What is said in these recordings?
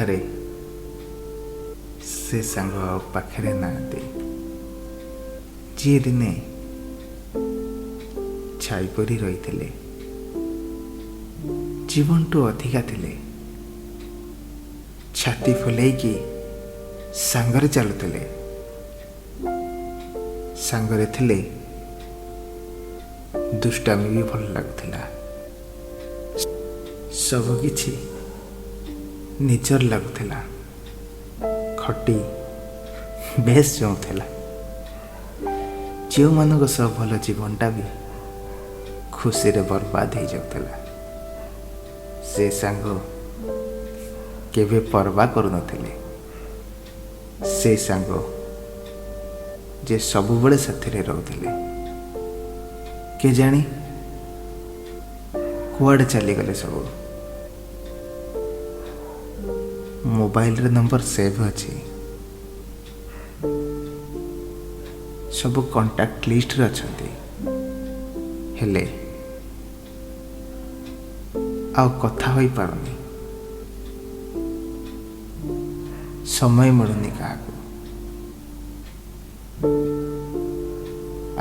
ଆରେ, ସେ ସାଙ୍ଗ ଆଉ ପାଖରେ ନାହାନ୍ତି, ଯିଏ ଦିନେ ଛାଇ ପରି ରହିଥିଲେ, ଜୀବନଠୁ ଅଧିକା ଥିଲେ, ଛାତି ଫୁଲେଇକି ସାଙ୍ଗରେ ଚାଲୁଥିଲେ। ସାଙ୍ଗରେ ଥିଲେ ଦୁଷ୍ଟାମି ବି ଭଲ ଲାଗୁଥିଲା, ସବୁକିଛି ନିଜର ଲାଗୁଥିଲା, ଖଟି ବେଶ ଜମୁଥିଲା। ଯେଉଁମାନଙ୍କ ସହ ଭଲ ଜୀବନଟା ବି ଖୁସିରେ ବର୍ବାଦ ହେଇଯାଉଥିଲା, ସେ ସାଙ୍ଗ କେବେ ପରବା କରୁନଥିଲେ। ସେ ସାଙ୍ଗ ଯେ ସବୁବେଳେ ସାଥିରେ ରହୁଥିଲେ, କେଜାଣି କୁଆଡ଼େ ଚାଲିଗଲେ ସବୁ। ମୋବାଇଲରେ ନମ୍ବର ସେଭ୍ ଅଛି, ସବୁ କଣ୍ଟାକ୍ଟ ଲିଷ୍ଟରେ ଅଛନ୍ତି, ହେଲେ ଆଉ କଥା ହୋଇପାରୁନି। ସମୟ ମିଳୁନି କାହାକୁ।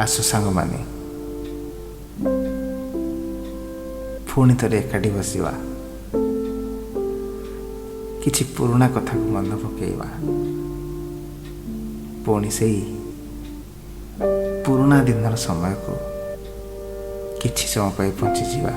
ଆସ ସାଙ୍ଗମାନେ, ପୁଣି ଥରେ ଏକାଠି ବସିବା, କିଛି ପୁରୁଣା କଥାକୁ ମନେ ପକେଇବା, ପୁଣି ସେଇ ପୁରୁଣା ଦିନର ସମୟକୁ କିଛି ସମୟ ପାଇଁ ବଞ୍ଚିଯିବା।